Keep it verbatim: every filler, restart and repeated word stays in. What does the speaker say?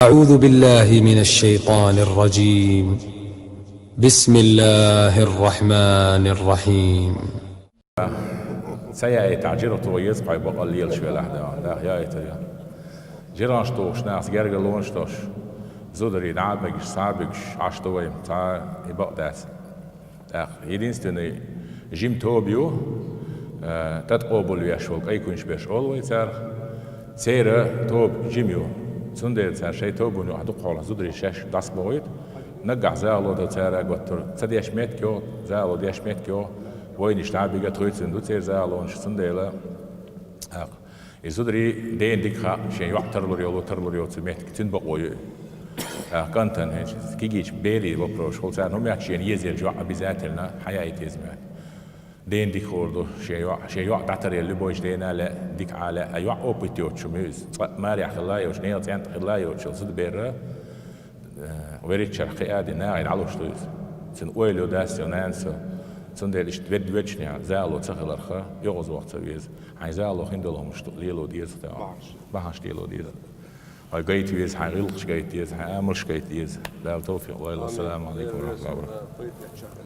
أعوذ بالله من الشيطان الرجيم. بسم الله الرحمن الرحيم. Ца яйта, жиро тоха еза хьой бакъал лелаш велахь, да, да, яйта, я. Жиранаш тохаш нахас гергарлонаш тош. Зударий дӀа а бегаш, схьа а бегаш, Ӏаш ду вай, ца и бакъ дац. ТӀаккха единственный жим тоба ю, э, тӀад къобал веш волу кӀай куьнаш беш олу вай царах. Церан тоба жим ю. Цундела цара шайн тобанна юкъахь дукха хьолахь зударий шаьш дӀасабохуьйту. Наггахь зало дан цара а готтур. Ца деш меттиг йо, зало деш меттиг йо. Вайнаш дӀа а бига тхуьйцина ду церан залонаш. Цундела, тӀаккха, и зударий дена дика хаьа, шен йоӀ тарлур йолу, тарлур йоцу меттиг цуьнан бакъо ю. ТӀаккха кӀантана хӀинца кегийчу берийн вопрос, хӀума царна хӀума яц шена еза йолчу йоӀ обязательно хьаяйта еза моьтту. Дена дика хуур ду шен йоӀ, шен йоӀ дӀатаръяла любойчу дена а лаьа, дика а лаьа, а йоӀ опыт йоцуш ю иза. Цкъа а марехь хилла а йоцуш, нехан цӀентӀа хилла а йоцуш, зудаберра, э, верриг чарх кхиа а дина, нахана дӀалуш ду иза. Цуьнан ойла йо дас а, нанас а. Цундела иштта ведда-веддачу нехан зало ца хиларх, оьгӀазвахар ца веза. Хьайн зало хин долу хӀуманаш лело деза хьо. Бахьанаш лело деза. Хьайн гайта веза, хьайн гӀиллакхаш гайта деза, хьайн амалш гайта деза. Дала тавфикъ лойла. Ассаламу алейкум ва рахматуллахи ва баракатух.